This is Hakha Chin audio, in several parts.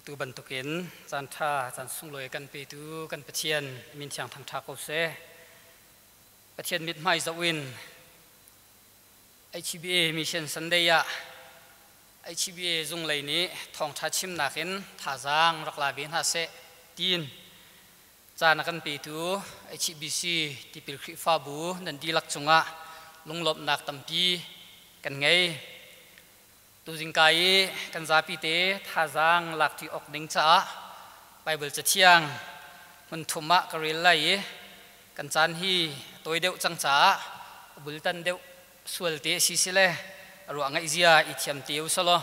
Tu bantukin caan ṭha caan sunglawi kan petu kan Pathian min thiang thangṭha ko seh. Pathian mithmai zoh in HBA Mission Sunday ah HBA zunglei nih thawngṭha chimnak in thazaang rak la ve hna seh tiin caan a kan petu HBC Tipil Khrihfabu nan dihlak cungah lunglawmhnak tampi kan ngei. Tuzingka i kan zapi te thazaang lakṭi awk ding caah Baibal Cathiang hmun thum ah ka rel lai i kan caan hi a tawi deuh cang caah a bultan deuh sual te a si sile a ruah ngaih zia i thiam te u selaw.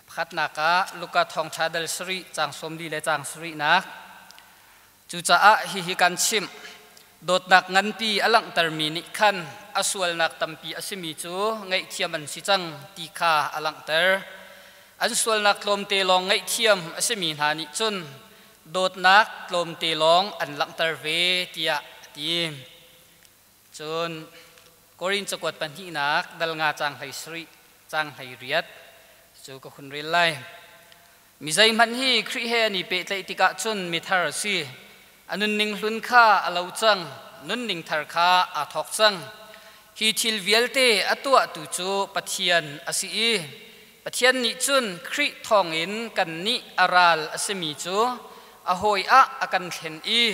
Pakhatnak ah Luka thawngṭha dal sarih caang 40 le caang sarihnak. Cucaah hihi kan chimh, dawtnak nganpi a langhtermi nih khan a sualnak tampi a simi cu ngaihthiam an si cang ti kha a langhter. An sualnak tlawmte lawng ngaihthiam a simi hna nih cun dawtnak tlawmte lawng an langhter ve tiah a ti. Cun Korin cakuat pahnihnak dal nga caang 17 caang 18 cu ka hun rel lai. Mi zeihmanh hi Khrih he an i pehtlaih tikah cun mithar a si. A nunning hlun kha a lo cang, nunning thar kha aa thawk cang. Hi thil vialte a tuahtu cu Pathian a si i Pathian nih cun Khrih thawngin kannih a ral a simi cu a hawi ah a kan thlen i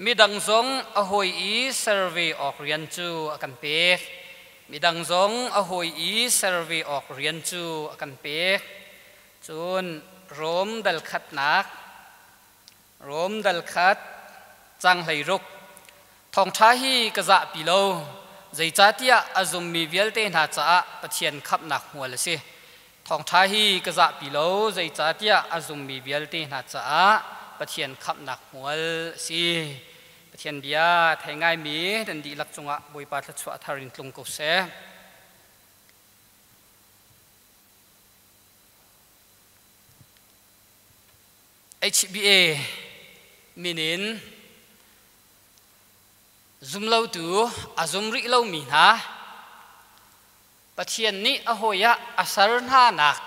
midang zong a hawi i ser ve awk rian cu a kan pek. Midang zong a hawi i ser ve awk rian cu a kan pek. Cun Rom dal khatnak Rom dal khat cang 16 Thawngṭha hi ka zahpi lo, zeicahtiah a zummi vialte hna caah Pathian khamhnak hmual a si. Thawngṭha hi ka zahpi lo, zeicahtiah a zummi vialte hna caah Pathian khamhnak hmual a si. Pathian bia thei ngaimi nan dihlak cungah Bawipa thluachuah thar in tlung ko seh. HBA min in zumlotu a zum rih lomi hna Pathian nih a hawi ah a ser hnanak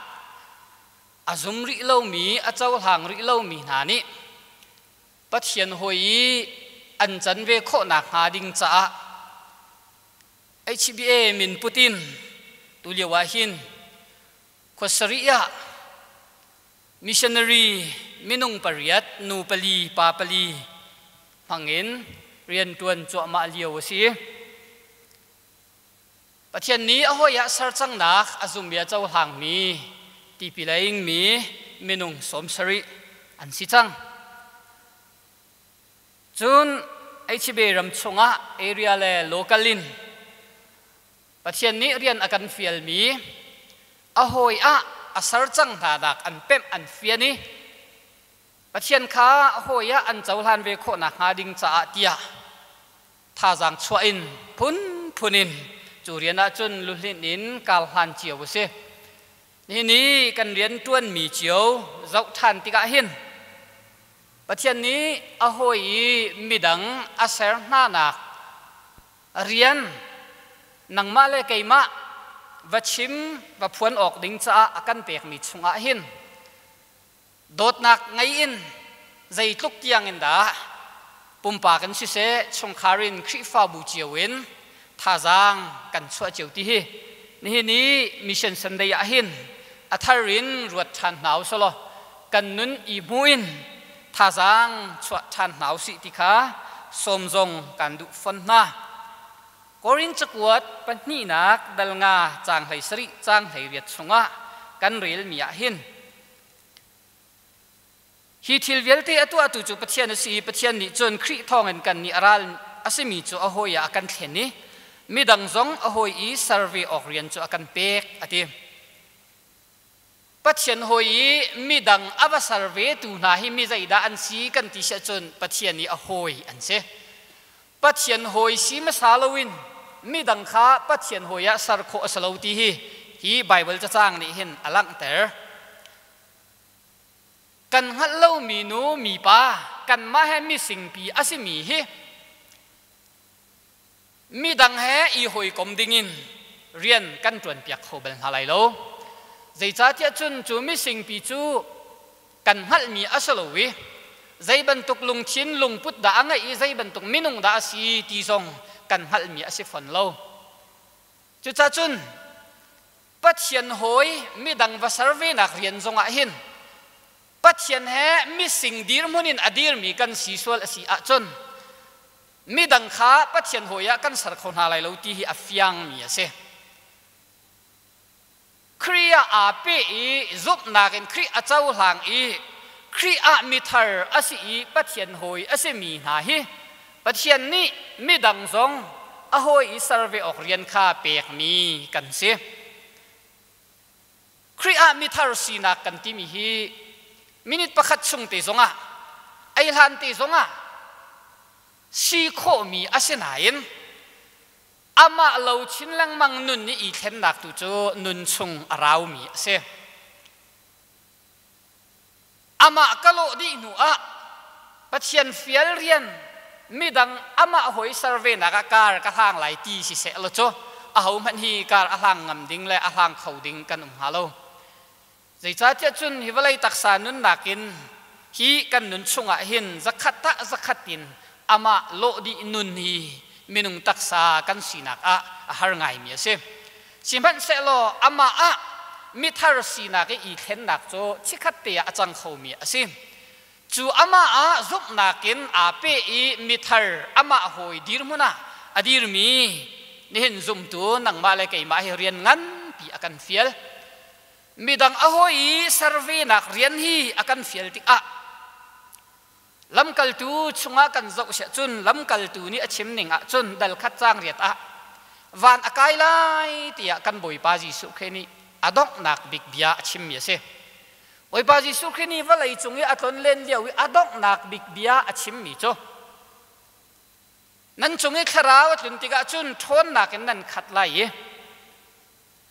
a zum rih lomi a cohlang rih lomi hna nih Pathian hawi i an can ve khawhnak hnga ding caah HBA min putin tulio ah hin khua sarih ah Missionary minung pariat, nu pali, pa pali hmangin rianṭuan cuahmah lio a si. Pathian nih a hawi ah ser cangnak a zum i a cohlangmi tipil a ingmi minung 70 an si cang. Cun HB ram chungah area le local in Pathian nih rian a kan fialmi a hawi ah a ser cang hna nak an pemh an fian i Pathian kha a hawi ah an cohlan ve khawh nakhnga ding caah tiah thazaang chuah in phunphun in cu rian ah cun luhlinh in kar hlan cio a si. Nihin i kan rian ṭuanmi cio zoh ṭhan tikah hin Pathian nih a hawi i midang a ser hnanak rian nangmah le keimah va chim va phuan awk ding caah a kan pekmi chungah hin dawtnak ngei in zeitluk tiang in dah pumpak in siseh chungkhar in Khrihfabu cio in thazaang kan chuah cio ti hi nihin i Mission Sunday ah hin a thar in ruat ṭhan hna u selaw kan nun i hmu in thazaang chuah ṭhan hna usih ti kha sawm zong kan duh fon hna. Korin cakuat pahnihnak dal nga caang 17 caang 18 chungah kan relmi ah hin hi thil vialte a tuahtu cu Pathian a si i Pathian nih cun Khrih thawngin kan nih a ral a simi cu a hawi ah a kan thlen i midang zong a hawi i ser ve awk rian cu a kan pek a ti. Pathian hawi i midang a va ser vetu hna hi mi zeidah an si kan ti siah cun Pathian i a hawi an si. Pathian hawi si hmasa loin midang kha Pathian hawi ah ser khawh a si lo ti hi hi Baibal cacang nih hin a langhter. Kan hngalh lomi nu mipa kanmah he misingpi a simi hi midang he i hawikom dingin rian kan ṭuanpiak kho bal hna lai lo. Zeicahtiah cun cu misingpi cu kan hngalhmi a si lo i zei bantuk lungthin lungput dah a ngeih i zei bantuk minung dah a si ti zong kan hngalhmi a si fawn lo. Cucacun Pathian hawi midang va ser venak rian zongah hin Pathian he mising dirhmun in a dirmi kan si sual a si ahcun midang kha Pathian hawi ah kan ser kho hna lai lo ti hi a fiangmi a si. Khrih ah aa peh i zumhnak in Khrih a cohlang i Khrih ah mithar a si i Pathian hawi a simi hna hi Pathian nih midang zong a hawi i ser ve awk rian kha pekmi kan si. Khrih ah mithar sinak kan timi hi minute pakhat chung te zongah ei hlan te zongah si khawhmi a si nain amah lo chin lengmang nun nih i thlennak tu cu nun chung a raumi a si. Amah ka lawh dih hnu ah Pathian fial rian midang amah hawi ser venak ah kar ka hlang lai ti si seh law cu ahohmanh hi kar a hlang ngam ding le a hlang kho ding kan um hnga lo. Zeicahtiah cun hi vawlei taksa nunnak in hi kan nun chungah hin zakhat ah zakhat in amah lawh dih nun hi minung taksa kan sinak ah a har ngaimi a si. Sihmanhsehlaw amah ah mithar sinak i i thlennak cu chikkhat te ah a cang khomi a si. Cu amah ah zumhnak in aa peh i mithar amah hawi dirhmun ah a dirmi nihin zumtu nangmah le keimah hi rian nganpi a kan fial. Midang a hawi i servenak rian hi a kan fial tikah lamkaltu chungah kan zoh siah cun lamkaltu nih a chim ning ah cun dal khat caang riat ah van a kai lai tiah kan Bawipa Jesuh Khrih nih a donghnak bik bia a chimmi a si. Bawipa Jesuh Khrih nih vawlei cung i a tlonlen lio i a donghnak bik bia a chimmi cu nan cung i thlarau a tlun tikah cun ṭhawnnak in nan khat lai i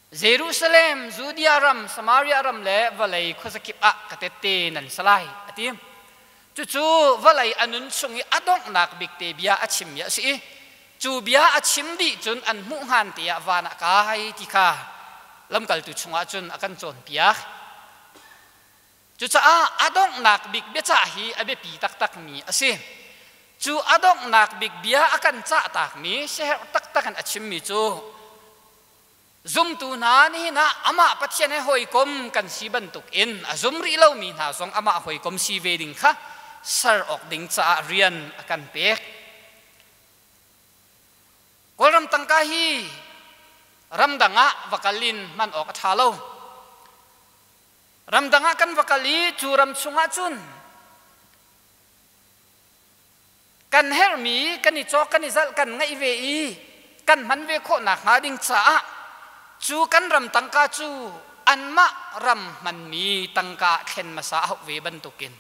Jerusalem, Judea ram, Samaria ram le vawlei khuazakip ah ka tette nan si lai, a ti. Cucu vawlei a nun chung i a donghnak bik te bia a chimmi a si i cu bia a chim dih cun an hmuh hngan te ah van ah kai ti kha lamkaltu chungah cun a kan cawnpiak. Cucaah a donghnak bik biacah hi a biapi taktakmi a si. Cu a donghnak bik bia a kan cahtakmi siaherh taktak in a chimmi cu Zumtu hna nihin ah amah Pathian he hawikom kan si bantuk in a zum rih lomi hna zong amah hawikom si ve ding kha ser awk ding caah rian a kan pek. Kawlram tangka hi ramdang ah va kal in hman awk a ṭha lo. Ramdang ah kan va kal i cu ram chungah cun kan herhmi kan i cawk kan i zalh kan ngeih ve i kan hman ve khawh nakhnga ding caah cu kan ram tangka cu anmah ram hmanmi tangka ah thlen hmasa a hauh ve bantukin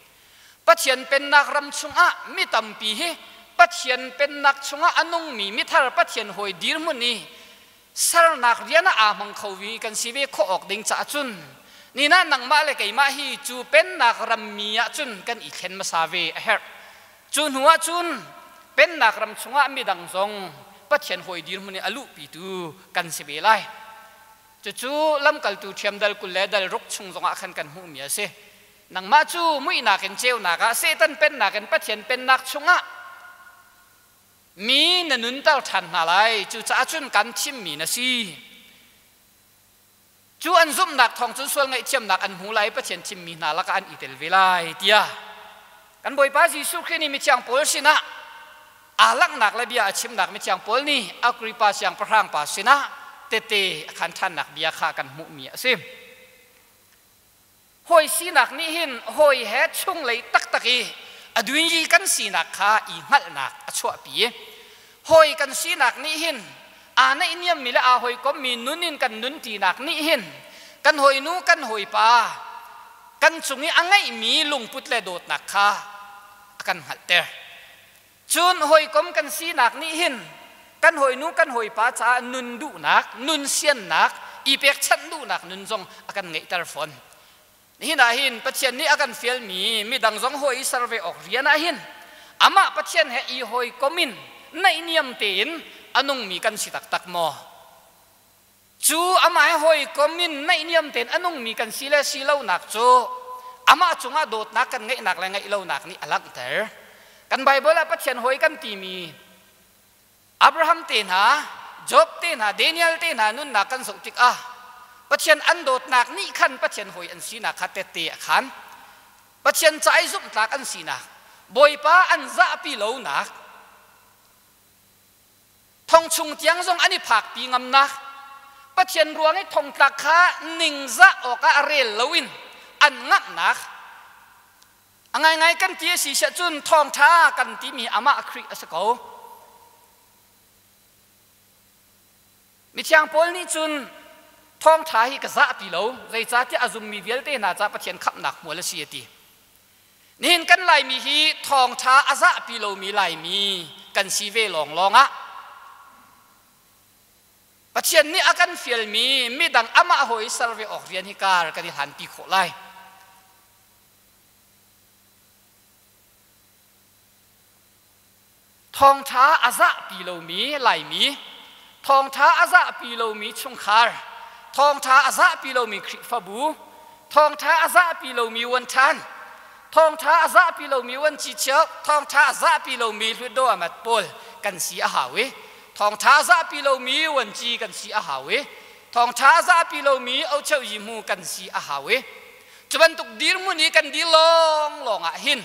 Pathian pennak ram chungah mi tampi hi Pathian pennak chungah a nungmi mithar Pathian hawi dirhmun i sernak rian ah aa hmang kho vi kan si ve khawh awk ding caah cun nina nangmah le keimah hi cu pennak rammi ah cun kan i thlen hmasa ve a herh. Cu hnu ah cun pennak ram chungah midang zong Pathian hawi dirhmun i a luhpitu kan si ve lai. Cucu lamkaltu ṭhiam dal 20 le dal ruk chung zongah khan kan hmuhmi a si. Nangmah cu muihnak in ceunak ah Satan pennak in Pathian pennak chungah mi na nunter ṭhan hna lai. Cucaah cun kan thimmi na si. Cu an zumhnak thawng cun sual ngaihthiamnak an hmu lai, Pathian thimmi hna lakah an i tel ve lai tiah kan Bawipa Jesuh Khrih nih mithiang Paul sinah aa langhnak le bia a chimnak mithiang Paul nih Agrippa siangpahrang pa sinah tete a khan ṭhannak bia kha kan hmuhmi a si. Hawi sinak nih hin hawi he chunglei taktak i a duinyi kan sinak kha i hngalhnak a chuahpi. Hawi kan sinak nih hin aa naihniammi le aa hawikommi nun in kan nunṭinak nih hin kan hawinu kan hawipa kan cung i a ngeihmi lungput le dawtnak kha a kan hngalhter. Cun hawikom kan sinak nih hin kan hawinu kan hawipa caah nun duhnak, nun siannak, i pekchanh duhnak nun zong a kan ngeihter fawn. Nihin ah hin Pathian nih a kan fialmi midang zong hawi i ser ve awk rian ah hin amah Pathian he i hawikom in naihniam tein a nungmi kan si taktak maw? Cu amah he hawikom in naihniam tein a nungmi kan si le si lonak cu amah cungah dawtnak kan ngeihnak le ngeih lonak nih a langhter. Kan Baibal ah Pathian hawi kan timi Abraham te hna, Job te hna, Daniel te hna nunnak kan zoh tikah Pathian an dawtnak nih khan Pathian hawi an sinak kha tette a khan. Pathian ca i zumhtlak an sinak, Bawipa an zahpi lonak, thong chung tiang zong an i phakpi ngamnak, Pathian ruang i thongtlak kha ningzah awkah a rel loin an ngamhnak, a ngaingai kan ti a si siah cun thawngṭha kan timi amah Khrih a si ko. Mithiang Paul nih cun thawngṭha hi ka zahpi lo, zeicahtiah a zummi vialte hna ca Pathian khamhnak hmual a si a ti. Nihin kan Laimi hi thawngṭha a zahpi lomi Laimi kan si ve lawnglawng ah Pathian nih a kan fialmi midang amah hawi ser ve awk rian hi kar kan i hlanpi khawh lai. Thawngṭha a zahpi lomi Laimi, thawngṭha a zahpi lomi chungkhar, thawngṭha a zahpi lomi Khrihfabu, thawngṭha a zahpi lomi uanṭhan, thawngṭha a zahpi lomi uanci chiok, thawngṭha a zahpi lomi hlutdaw amat pawl kan si a hau i thawngṭha a zahpi lomi uanci kan si a hau i thawngṭha a zahpi lomi ocheu yimu kan si a hau i cu bantuk dirhmun i kan dir lawnglawng ah hin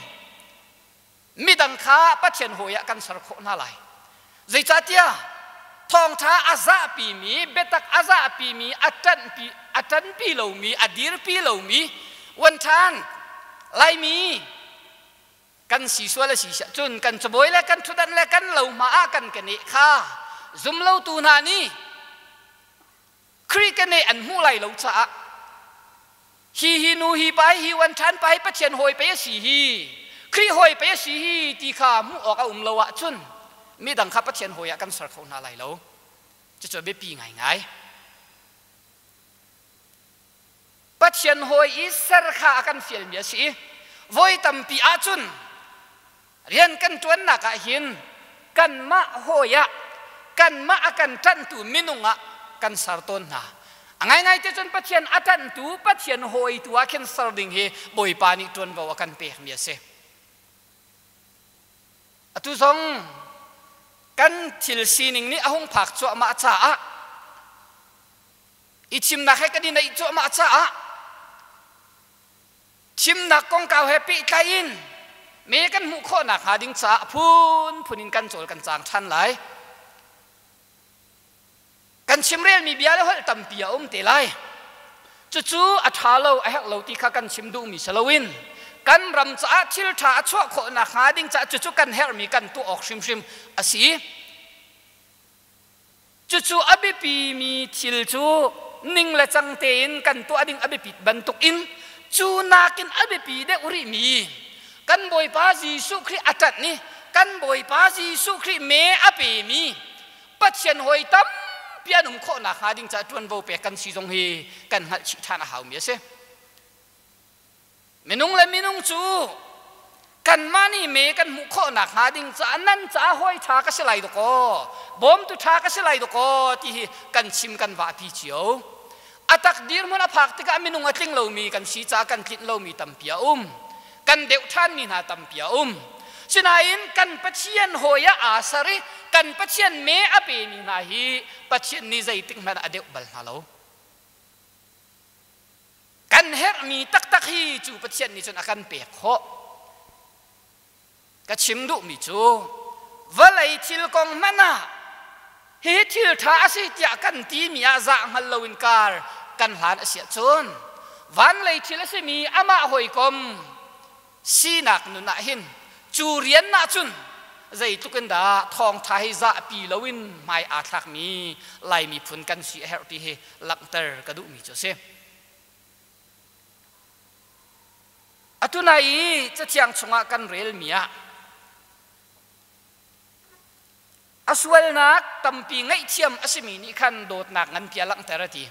midang kha Pathian hawi ah kan ser khawh hna lai. Zeicahtiah thawngṭha a zahpimi, biatak a zahpimi, a ṭanhpi, a ṭanpi lomi, a dirpi lomi, uan ṭhan Laimi kan si sual a si siah cun kan cabuai le kan ṭhutdan le kan lohma ah kan keneh kha zumlotu hna nih Khrih keneh an hmuh lai lo caah hi hi nu hi pa hi uan ṭhan pa hi Pathian hawi pei a si hi Khrih hawi pei a si hi ti kha hmuh awk a um lo ahcun midang kha Pathian hawi ah kan ser kho hna lai lo. Cucu a biapi ngaingai. Pathian hawi i ser kha a kan fialmi a si i voi tampi ahcun rian kan ṭuannak ah hin kanmah hawi ah kanmah a kan ṭanhtu minung ah kan ser tawn hna. A ngaingai te cun Pathian a ṭanhtu Pathian hawi tu ah khin ser ding hi Bawipa nih ṭuanvo a kan pekmi a si. Atu zong kan thil sining nih a hung phak cuahmah caah i thimnak he kan i naih cuahmah caah Thimnak kongkau he pehtlai in me kan hmuh khawh nakhnga ding caah a phunphun in kan cawl kan caang ṭhan lai. Kan chimrelmi bia le holh tampi a um te lai. Cucu a ṭha lo, a herh lo ti kha kan chim duhmi si loin kan ram caah thil ṭha a chuah khawh nakhnga ding caah cucu kan herhmi kan tuah awk hrimhrim a si. Cucu a biapimi thil cu ning le cang tein kan tuah ding a biapit bantukin cu nakin a biapi deuh rihmi kan Bawipa Jesuh Khrih a ṭanh i kan Bawipa Jesuh Khrih me a pemi Pathian hawi tampi an um khawh nakhnga ding caah ṭuanvo pek kan si zong hi kan hngalh chih ṭhan a haumi a si. Minung le minung cu kanmah nih me kan hmuh khawh nakhnga ding caah nan caah hawi ṭha ka si lai dawkaw, bawmtu ṭha ka si lai dawkaw ti hi kan chim kan vahpi cio. A tak dirhmun a phak tikah minung a tling lomi kan si caah kan tlinh lomi tampi a um. Kan deuh ṭhanmi hna tampi a um. Sinain kan Pathian hawi ah aa ser i kan Pathian me a pemi hna hi Pathian nih zeitik hmanh ah a deuh bal hna lo. Kan herhmi taktak hi cu Pathian nih cun a kan pek khawh. Ka chim duhmi cu vawlei thil kong hmanh ah hi thil ṭha a si tiah kan timi ah zah hngal loin kar kan hlan a si ahcun van lei thil a simi amah hawikom sinak nun ah hin cu rian ah cun zeitluk in dah thawngṭha hi zahpi loin hmai aa thlakmi Lai miphun kan si a herh ti hi langhter ka duhmi cu a si. Atu nai i Cathiang chungah kan relmi ah a sualnak tampi ngaihthiam a simi nih khan dawtnak nganpi a langhter a ti.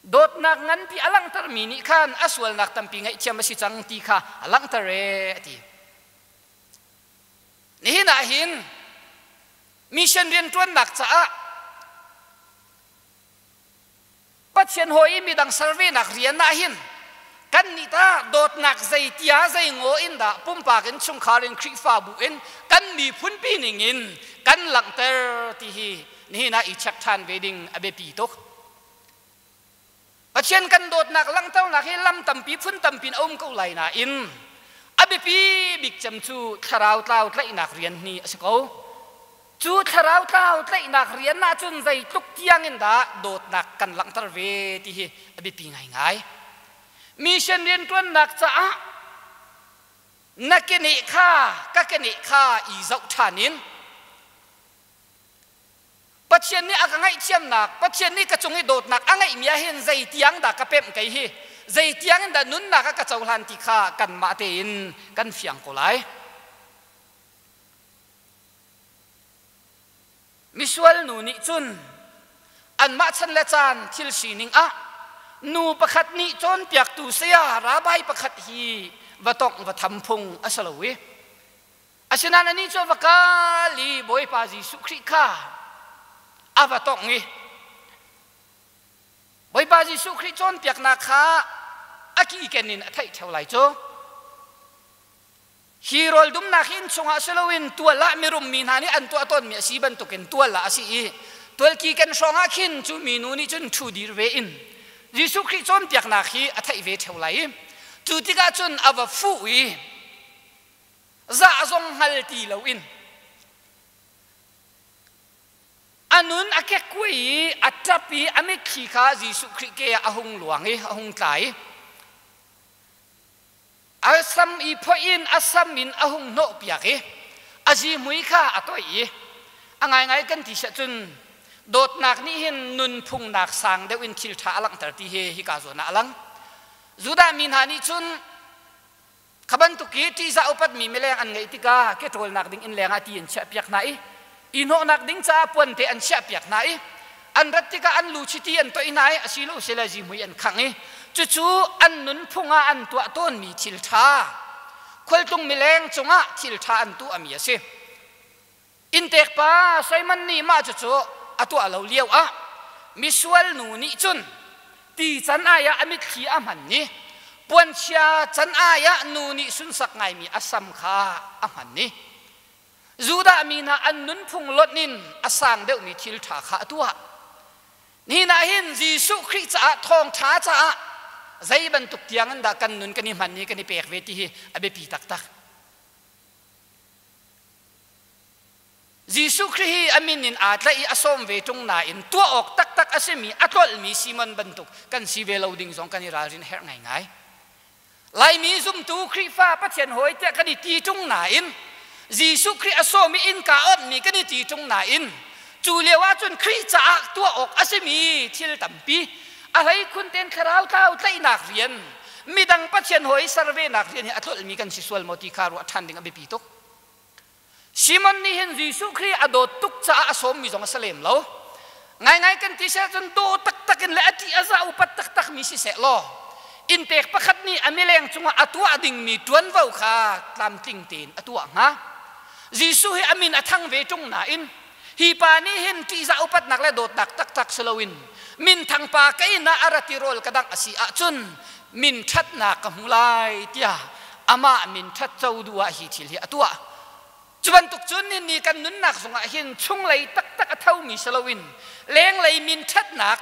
Dawtnak nganpi a langhtermi nih khan a sualnak tampi ngaihthiam a si cang ti kha a langhter ee a ti. Nihin ah hin mission rianṭuannak caah Pathian hawi i midang servenak rian ah hin kan nih ta dawtnak zei tia zei ngaw in dah pumpak in chungkhar in Khrihfabu in kan miphun pi ning in kan langhter ti hi nihin ah i check ṭhan ve ding a biapi tuk. Pathian kan dawtnak langhternak hi lam tampi phun tampi in a um ko lai nain a biapi bik cem cu thlarau tlau tlaihnak rian hi a si ko. Cu thlarau tlau tlaihnak rian ahcun zeitluk tiang in dah dawtnak kan langhter ve ti hi a biapi ngaingai. Mission rianṭuannak caah na keneh kha ka keneh kha i zoh ṭhan in Pathian nih a ka ngaihthiamnak, Pathian nih ka cung i dawtnak a ngeihmi ah hin zei tiang dah ka pemh kei hi, zei tiang in dah nunnak a ka cohlan ti kha kanmah tein kan fiang ko lai. Misual nu nih cun anmah chan le caan thil sining ah nu pakhat nih cawnpiaktu saya rabai pakhat hi va tongh va tham phung a si lo i Asinain anih cu a va kal i Bawipa Jesuh Khrih kha a va tongh i Bawipa Jesuh Khrih cawnpiaknak kha a kiken in a theih ṭheo lai cu. Hi rawl dumnak hi inn chungah si loin tual ah mirum mi hna nih an tuah tawnmi a si bantukin tual ah a si i tual kiken hrawng ah khin cu minu nih cun ṭhu dir ve in Jesuh Khrih cawnpiaknak hi a theih ve ṭheo lai i cu tikah cun a va fuh i zah zong hngal ti loin a nun a kekkuai i a ṭap i a mitthli kha Jesuh Khrih ke ah a hung luang i a hung tla i a sam i phoih in a sam in a hung hnawhpiak i a zihmui kha a toih i a ngaingai kan ti siah cun dawtnak nih hin nunphungnak sang deuh in thil ṭha a langhter ti hi hika zawn ah a lang. Judah mi hna nih cun Kha bantuk i ṭihzah upatmi mileng an ngeih tikah ke ṭawlnak ding inn lengah ti an chiahpiak hna i i hnawhnak ding caah puante an chiahpiak hna i an rat tikah an lu chiti an toih hna i asilo sile zihmui an khangh i cucu an nunphung ah an tuah tawnmi thil ṭha khualtlung mileng cungah thil ṭha an tuahmi a si. Inntek pa Simon nih mah cucu a tuah lo lio ah misual nu nih cun ti can ai ah a mitthli a hman i puanchia can ai ah nu nih sunsak ngaimi a sam kha a hman i Judah mi hna an nunphung lonh in a sang deuhmi thil ṭha kha a tuah. Nihin ah hin Jesuh Khrih caah thawngṭha caah zei bantuk tiang in dah kan nun kan i hman i kan i pek ve ti hi a biapi taktak. Jesuh Khrih hi a min in aa tlaih i a sawm ve ṭung nain tuah awk taktak a simi a tlolhmi Simon bantuk kan si ve lo ding zong kan i ralrin a herh ngaingai. Laimi zumtu Khrihfa Pathian hawi tiah kan i ti ṭung nain Jesuh Khrih a sawm i innka onhmi kan i ti ṭung nain cu lio ahcun Khrih caah tuah awk a simi thil tampi a hleikhun tein thlarau tlau tlaihnak rian midang Pathian hawi ser venak rian hi a tlolhmi kan si sual maw ti kha ruah ṭhan ding a biapi tuk. Simon nih hin Jesuh Khrih a dawt tuk caah a sawmmi zong a si lem lo. Ngaingai kan ti seh cun daw taktak in le a ṭih a zah upat taktak mi si seh law inntek pakhat nih a mileng cungah a tuah dingmi ṭuanvo kha tlamtling tein a tuah hnga. Jesuh hi a min a thang ve ṭung nain hi pa nih hin ṭihzah upatnak le dawtnak taktak si loin minthang pa ka inn ah a rat i rawl ka dangh a si ahcun min ṭhatnak ka hmu lai tiah amah min ṭhat co duh ah hi thil hi a tuah. Cu bantuk cun ni kan nunnak zongah hin chunglei taktak a thomi si loin lenglei min ṭhatnak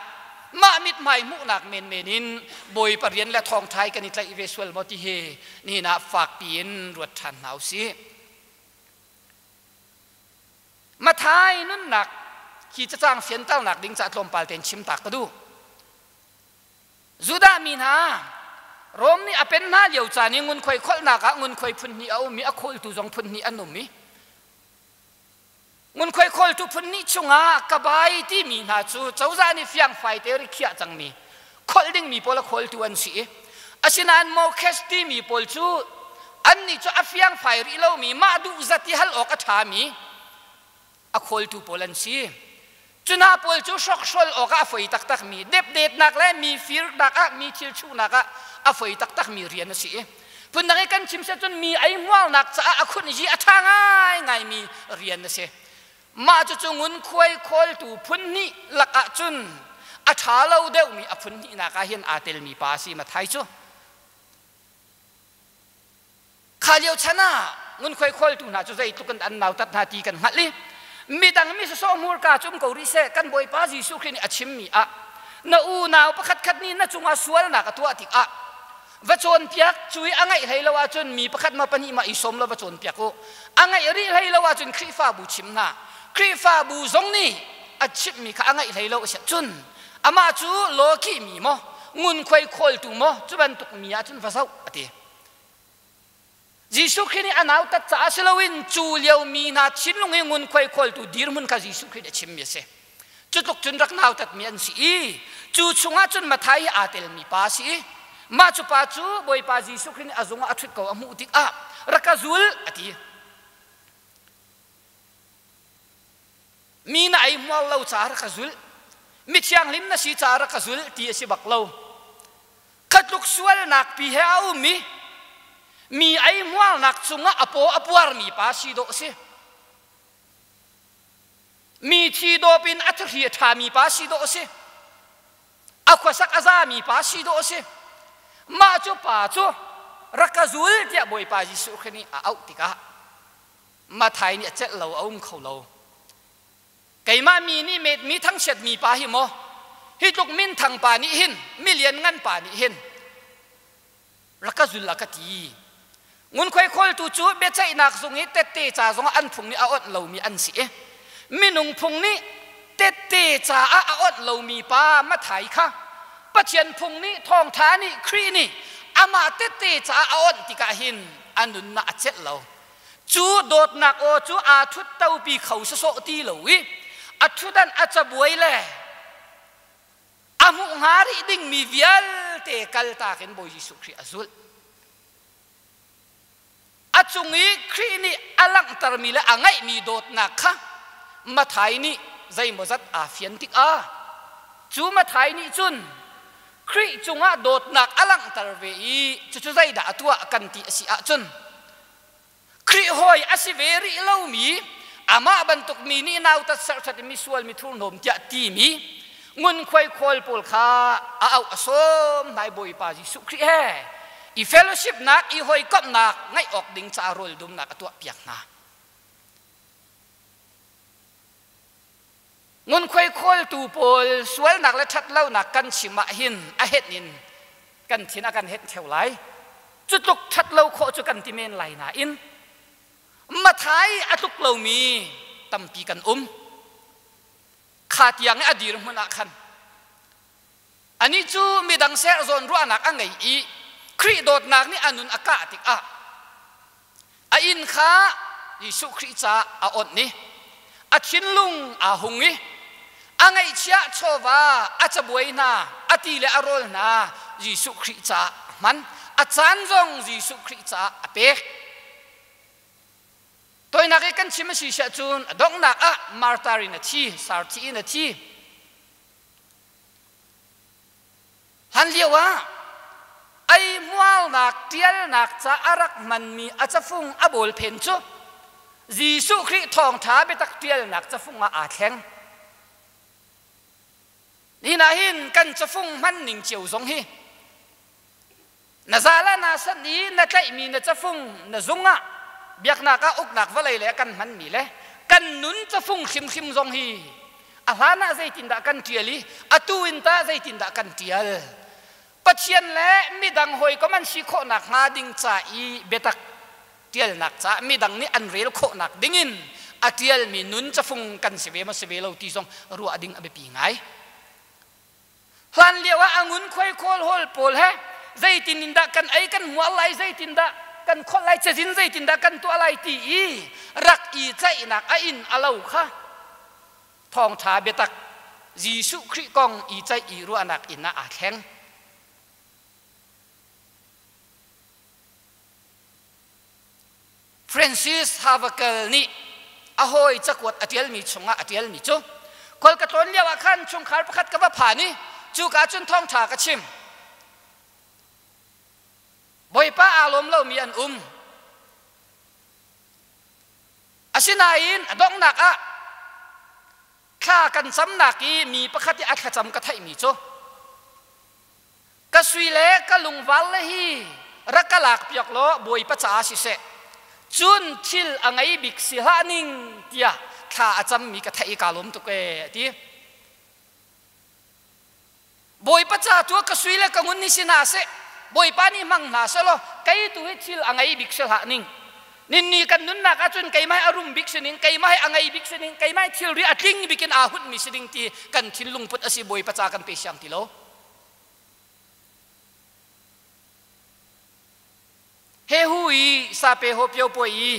mah mithmai hmuhnak menmen in Bawipa rian le thawngṭha kan i tlaih ve sual maw ti hi nihin ah fakpi in ruat ṭhan hna u sih. Mathai nunnak hi cacang fianternak ding caah tlawmpal tein chim ta ka duh. Judah mi hna Rom nih a pen hna lio caan i ngunkhuai kholhnak ah ngunkhuai phun hnih a um i a khawltu zong phun hnih an um i ngunkhuai khawltu phun hnih chungah kabai timi hna cu cozah nih fiangfai te rikhiah cangmi kholh dingmi pawl a khawltu an si i asinain mokhes timi pawl cu annih cu a fiangfai rih lomi mah duh zat i hal awk a ṭhami a khawltu pawl an si. Cu hna pawl cu hrokhrol awkah a foi taktakmi, depdetnak le mi firnak ah, mi thil chuhnak ah a foi taktakmi rian a si i phundang i kan chim siah cun mi ei hmualnak caah a khunh i a ṭha ngaingaimi rian a si. Mah cucu ngunkhuai khawltu phun hnih lakah cun A ṭha lo deuhmi a phun hnihnak ah hin aa telmi pa a si Mathai cu. Kha lio chan ah ngunkhuai khawltu hna cu zeitluk in an nautat hna ti kan hngalh i midang mi sawsawh hmurka cu um ko rih seh kan Bawipa Jesuh Khrih nih a chimmi ah na unau pakhatkhat nih na cungah sualnak a tuah tikah va cawnpiak cu i a ngaih hlei lo ahcun mi pakhat ma pahnih ma i sawm lo va cawnpiak u a ngaih rih hlei lo ahcun Khrihfabu chim hna Khrihfabu zong nih a chimhmi kha a ngaih hlei lo a si ahcun amah cu lawkih mi maw ngunkhuai khawltu maw cu bantuk mi ahcun va zoh a ti Jesuh Khrih nih a nautat caah si loin cu lio mi hna thinlung i ngunkhuai khawltu dirhmun kha Jesuh Khrih nih a chimmi a si. Cu tluk cun rak nautatmi an si i cu chungah cun Matthai hi aa telmi pa a si i mah cu pa cu Bawipa Jesuh Khrih nih a zung ah a ṭhut ko a hmuh tikah rak ka zul a ti. Mi na ei hmual lo caah rak ka zul. Mi thianghlim na si caah rak ka zul ti a si bak lo. Kha tluk sualnak pi he a um i mi ei hmualnak cungah a paw a puarmi pa si dawh a si. Mi thi dawp in a thahri a ṭhami pa si dawh a si. A khuasak a zami pa si dawh a si. Mah cu pa cu rak ka zul tiah Bawipa Jesuh Khrih nih a auh tikah Mathai nih a celh lo a um kho lo. Keimah mi nih metmi thangchiatmi pa hi maw hi tluk minthang pa nih hin milian ngan pa nih hin rak ka zul a ka ti. Ngunkhuai khawltu cu biaceihnak zung i tette ca zongah an phung nih a onh lomi an si i minung phung nih tette caah a onh lomi pa Mathai kha Pathian phung nih thawngṭha nih Khrih nih amah tette caah a onh tikah hin a nunnak a celh lo. Cu dawtnak aw cu aa ṭhuttopi kho sawsawh ti lo i a ṭhutdan a cabuai le a hmuh hnga rih dingmi vialte kaltak in Bawi Jesuh Khrih a zulh. A cung i Khrih nih a langhtermi le a ngeihmi dawtnak kha Mathai nih zeimawzat aa fian tikah cu Mathai nih cun Khrih cungah dawtnak a langhter ve i cucu zeidah a tuah kan ti a si ahcun Khrih hawi a si ve rih lomi amah bantuk mi nih nautat serhsat in misual mi thurhnawm tiah timi ngunkhuai khawl pawl kha a auh a sawm hna i Bawipa Jesuh Khrih he i fellowship nak i hawikomhnak ngaih awk ding caah rawl dumnak a tuah piak hna. Ngunkhuai khawltu pawl sualnak le ṭhatlonak kan chim ah hin a henh in kan thin a kan henh ṭheo lai. Cu tluk ṭhatlo khawh cu kan ti men lai nain Mathai a tluk lomi tampi kan um. Kha tiang i a dirhmun ah khan anih cu midang ser zawn ruahnak a ngei i Khrih dawtnak nih a nun a kah tikah A inn kha Jesuh Khrih caah a onh i a thinlung aa hung i a ngaihchiah chawva a cabuai hna a ti le a rawl hna Jesuh Khrih caah a hman. A caan zong Jesuh Khrih caah a pek. Toinak i kan chim a si siah cun a donghnak ah martar in a thi, sarthi in a thi. Hlan lio ah ei mualnak ṭialnak ca a rak hmanmi a cafung a bawlphen cu Jesuh Khrih thawngṭha biatak ṭialnak cafung ah aa thleng. Nihin ah hin kan cafung hman ning cio zong hi na zal ah naa sanh i na tlaihmi na cafung na zung ah biaknak ah uknak vawlei le kan hmanmi le kan nun cafung hrimhrim zong hi a hlan ah zeitindah kan ṭial i atu in tah zeitindah kan ṭial Pathian le midang hawikom an si khawhnak hnga ding ca i biatak ṭialnak caah midang nih an rel khawhnak dingin a ṭialmi nun cafung kan si ve maw si ve lo ti zong ruah ding a biapi ngai. Hlan lio ah a ngunkhuai khawl hawl pawl he zeitin in dah kan ei kan hmual lai zeitin dah kan kholh lai cazin zeitin dah kan tuah lai ti i rak i tlaihnak a inn a lo kha thawngṭha biatak Jesuh Khrih kong i ceih i ruahnak inn ah aa thleng. Francis Havergal nih a hawi cakuat a ṭialmi chungah a ṭialmi cu khual ka tlawn lio ah khan chungkhar pakhat ka va phan i cuka cun thawngṭha ka chim. Bawipa aa lawm lomi an um. Asinain a donghnak ah. Thla kan camnak i mi pakhat i a thlacam ka theihmi cu ka sui le ka lungvar le hi rak ka lak piak law Bawipa caah siseh cun thil a ngei bik si hlah ning tiah thla a cammi ka theih i kaa lawm tuk ee a ti. Bawipa ca tu ka sui le ka ngun ni si hna seh Bawipa nih hmang hna seh law kei tu hi thil a ngei bik si hlah ning. Ninni kan nunnak ahcun keimah hi a rum bik sining, keimah hi a ngei bik sining, keimah hi thilri a tling bik in aa hunmi si ding ti kan thinlung put a si Bawipa ca kan pe siang ti lo. He hu i sape ho pio puai i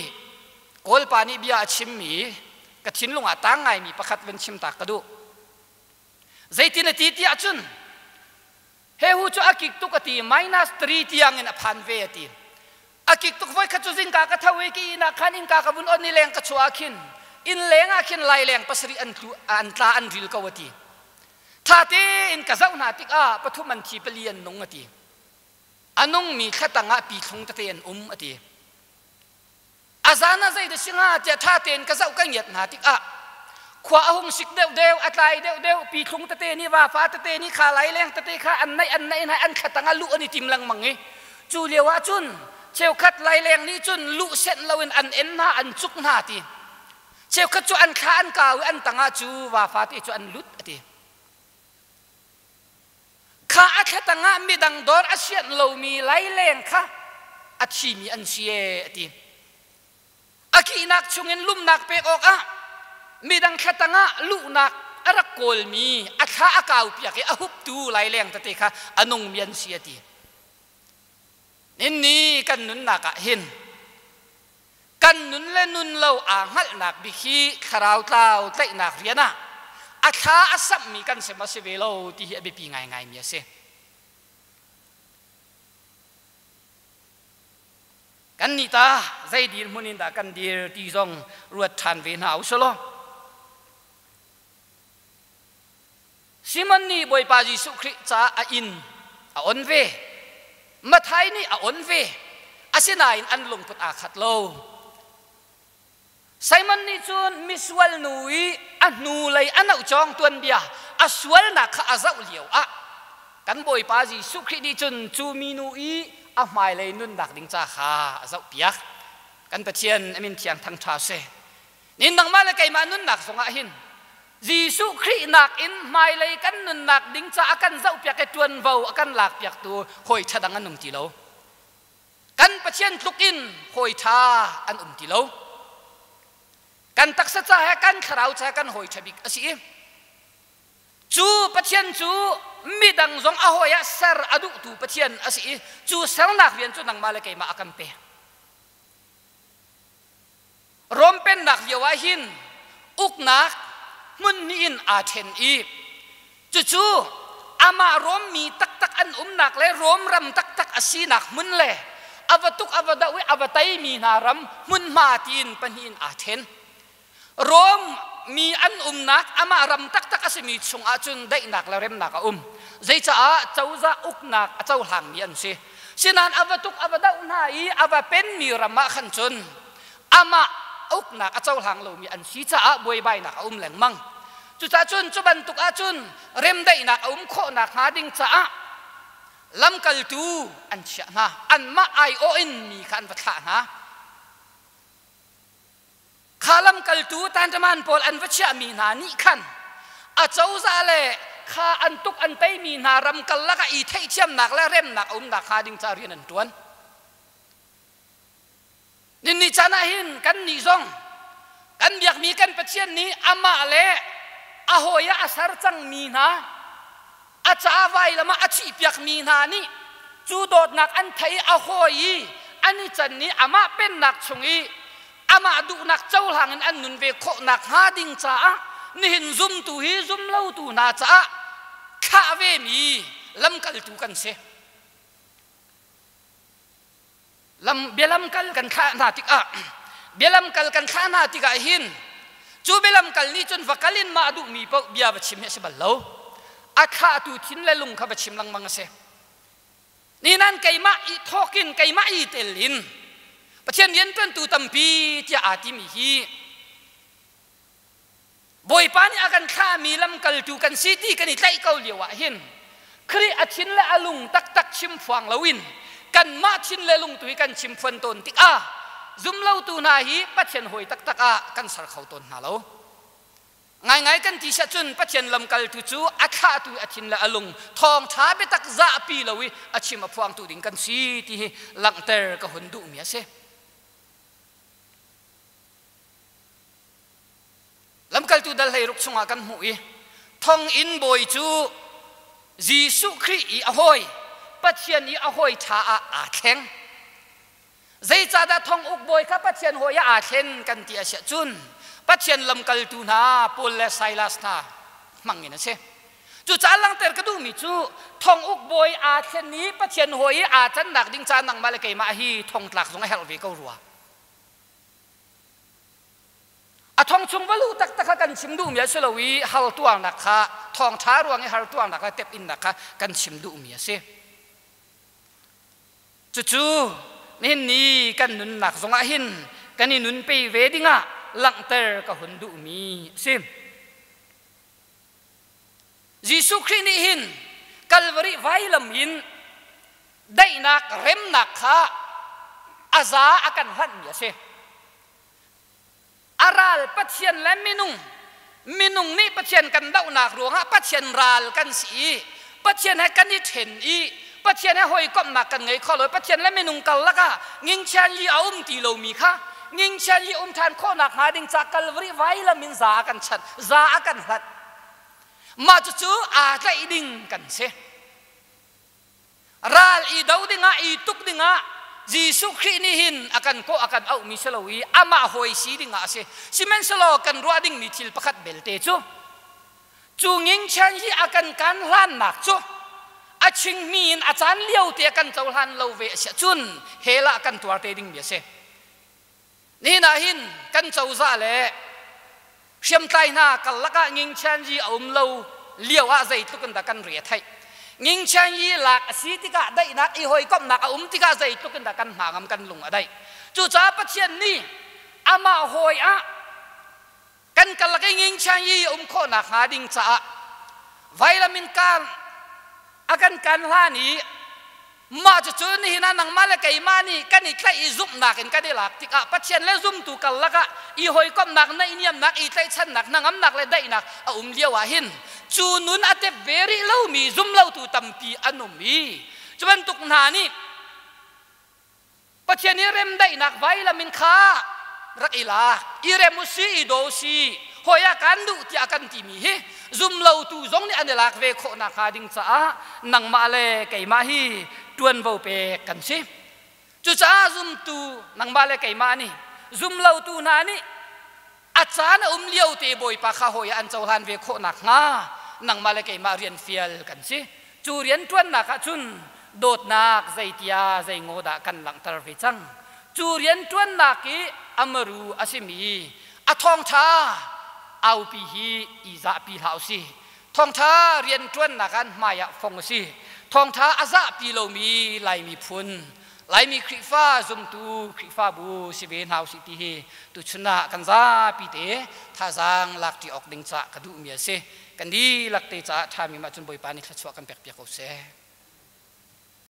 Kawlpa nih bia a chimmi ka thinlung ah tang ngaimi pakhat van chim ta ka duh. Zeitin a ti ti ahcun he hu cu a kik tuk a ti minus 3 tiang in a phan ve a ti. A kik tuk voi khat cu zingka ka tho i ka inn ah khan innka ka vun on i leng ka chuah ah khin inn leng ah khin laileng pasarih an tlu an tla an ril ko a ti. Tha tein ka zoh hna tikah pathum an thi pali an nung a ti. A nungmi thlatang ah pithlung tete an um a ti. A zan ah zei dah si hnga tiah ṭha tein ka zoh ka ngiat hna tikah khua a hung sik deuhdeuh, a tlai deuhdeuh, pithlung tete nih vafa tete nih kha laileng tete kha an naih an naih hna an thlatang ah luh an i tim lengmang i cu lio ah cun cheukhat laileng nih cun luh senh loin an en hna an cuk hna ti. Cheukhat cu an thla an kau i an tangah cu vafa te cu an lut a ti. Kha a thlatang ah midang dawr a sianh lomi laileng kha a thimi an si ee a ti. A kihnak chungin lumnak pek awkah midang thlatang ah luhnak a rak kawlmi a thla a kau piak i a huptu laileng tete kha a nungmi an si a ti. Ninni kan nunnak ah hin kan nun le nun lo aa hngalhnak bik hi thlarau tlau tlaihnak rian ah a thla a samhmi kan si maw si ve lo ti hi a biapi ngaingaimi a si. Kan nih ta zei dirhmun in dah kan dir ti zong ruat ṭhan ve hna usih law. Simon nih Bawipa Jesuh Khrih caah a inn a on ve. Matthai nih a on ve. Asinain an lungput aa khat lo. Simon nih cun misual nu i a hnulei a nohcawng tuanbia a sualnak kha a zoh lio ah kan Bawipa Jesuh Khrih nih cun cu minu i a hmailei nunnak ding ca kha a zohpiak. Kan Pathian a min thiang thangṭha seh. Nin nangmah le keimah nunnak zongah hin Jesuh Khrih nakin hmailei kan nunnak ding caah kan zohpiak i ṭuanvo a kan lakpiaktu hawi ṭha dang an um ti lo. Kan Pathian tluk in hawi ṭha an um ti lo. Kan taksa ca he kan thlarau ca he kan hawi ṭha bik a si i cu Pathian cu midang zong a hawi ah ser a duhtu Pathian a si i cu sernak rian cu nangmah le keimah a kan pek. Rom pennak lio ah hin uknak hmun hnih in aa ṭhen i cucu amah Rom mi taktak an umnak le Rom ram taktak a sinak hmun le a va tuk a va doh i a va teimi hna ram hmunhma tiin pahnih in aa ṭhen. Rom mi an umnak amah ram taktak a simi chungah cun daihnak le remnak a um. Zeicaah cozah uknak a cohlangmi an si. Sinain a va tuk a va doh hna i a va penmi ram ah khan cun amah uknak a cohlang lomi an si caah buaibainak a um lengmang. Cucaah cun cu bantuk ahcun remdaihnak a um khawh nakhnga ding caah lamkaltu an chiah hna. Anmah aiawh in mi kha an va thlah hna. Kha lamkaltu tanṭaman pawl an va chiahmi hna nih khan a cozah le kha an tuk an teimi hna ram karlak ah i theihthiamnak le remnak a umnak hnga ding caah rian an ṭuan. Ninni caan ah hin kannih zong kan biakmi kan Pathian nih amah le a hawi ah a ser cangmi hna a ca vailam ah a thihpiakmi hna nih cu dawtnak an thei a hawi i an i can i amah pennak chung i amah duhnak cohlang in an nun ve khawh nakhnga ding caah nihin zumtu hi zumlotu hna caah thlah vemi lamkaltu kan si. Lam bialam kal kan thlah hna tikah bialam kal kan thlah hna tikah hin cu bialam kal nih cun va kal in mah duhmi paoh bia va chim hi a si bal lo. A thlahtu thin le lung kha va chim lengmang a si. Ni nan keimah i thawk in keimah i tel in Pathian rianṭuantu tampi tiah aa timi hi. Bawipa nih a kan thlahmi lamkaltu kan si ti kan i tlaih ko lio ah hin Khrih a thin le a lung taktak chim phuang loin kanmah thin le lung tu hi kan chim phuan tawn tikah zumlotu hna hi Pathian hawi taktak ah kan ser kho tawn hna lo. Ngaingai kan ti siah cun Pathian lamkaltu cu a thlahtu a thin le a lung thawngṭha biatak zahpi lo i a chim a phuangtu ding kan si ti hi langhter ka hun duhmi a si. Lamkaltu dal 16 chungah kan hmuh i thonginn bawi cu Jesuh Khrih i a hawi Pathian i a hawi ṭha ah aa thleng. Zeicahdah thonguk bawi kha Pathian hawi ah aa thlen kan ti a siah cun Pathian lamkaltu hna Paul le Silas hna hmang in a si. Cucaah langhter ka duhmi cu thonguk bawi aa thlen i Pathian hawi i aa cannak ding ca nangmah le keimah hi thongtlak zong a herh ve ko rua. A thong chung va luh taktak kha kan chim duhmi a si lo i har tuarnak kha thawngṭha ruang i har tuarnak le tep-innak kha kan chim duhmi a si. Cucu nihin ni kan nunnak zongah hin kan i nunpi ve dingah langhter ka hun duhmi a si. Jesuh Khrih nih hin Kalvari vailam in daihnak remnak kha a za a kan hlanhmi a si. A ral Pathian le minung minung nih Pathian kan dohnak ruangah Pathian ral kan si i Pathian he kan i ṭhen i Pathian he hawikomhnak kan ngei kho lo. Pathian le minung karlak ah ngingchian li a um ti lomi kha ngingchian li um ṭhan khawhnak hnga ding ca Kalvari vailam in za a kan chanh, za a kan hlanh. Mah cucu aa tlaih ding kan si. Ral i do dingah, i tuk dingah Jesuh Khrih nih hin a kan kawh a kan auhmi si lo i amah hawi si dingah a si. Sihmanhsehlaw kan ruah dingmi thil pakhat belte cu cu ngingchian hi a kan kan hlannak cu a chingmi in a caan lio te a kan cohlan lo ve a si cun hell ah kan tuar te dingmi a si. Nihin ah hin kan cozah le hriamtlai hna karlak ah ngingchianyi a um lo lio ah zeitluk in dah kan re a theih. Ngingchianyi lak a si tikah daihnak i hawikomhnak a um tikah zeitluk in dah kan hna ngam kan lung a daih. Cucaah Pathian nih amah hawi ah kan karlak i ngingchianyi a um khawhnak hnga ding caah vailam in kan a kan kan hlan i mah cucu nihin ah nangmah le keimah nih kan i tlaih i zumhnak in kan i lak tikah Pathian le zumtu karlak ah i hawikomhnak naihniamnak i tlaihchannak hnangamnak le daihnak a um lio ah hin cu nun a tep ve rih lomi zumlotu tampi an um i cu bantuk hna nih Pathian i remdaihnak vailam in kha rak i lak i rem u si i daw si hawi ah kan duh tiah kan timi hi zumlotu zong nih an i lak ve khawh nakhnga ding caah nangmah le keimah hi ṭuanvo pek kan si. Cucaah zumtu nangmah le keimah nih zumlotu hna nih a caan a um lio te Bawipa kha hawi ah an cohlan ve khawh nakhnga nangmah le keimah rian fial kan si. Cu rian ṭuannak ah cun dawtnak zeitia zei ngaw dah kan langhter ve cang. Cu rian ṭuannak i amaru a simi a thawngṭha aupi hi i zahpi hlah u si. Thawngṭha rian ṭuannak ah hmai ah fong a si. Thawngṭha a zahpi lomi Laimi phun Laimi Khrihfa zumtu Khrihfabu si ve hna usih ti hi tuchun ah kan zapi te thazaang lak ṭi awk ding cah ka duhmi a si. Kan dihlak te caah ṭhami mah cun Bawipa nih thluachuah kan pek piak ko seh.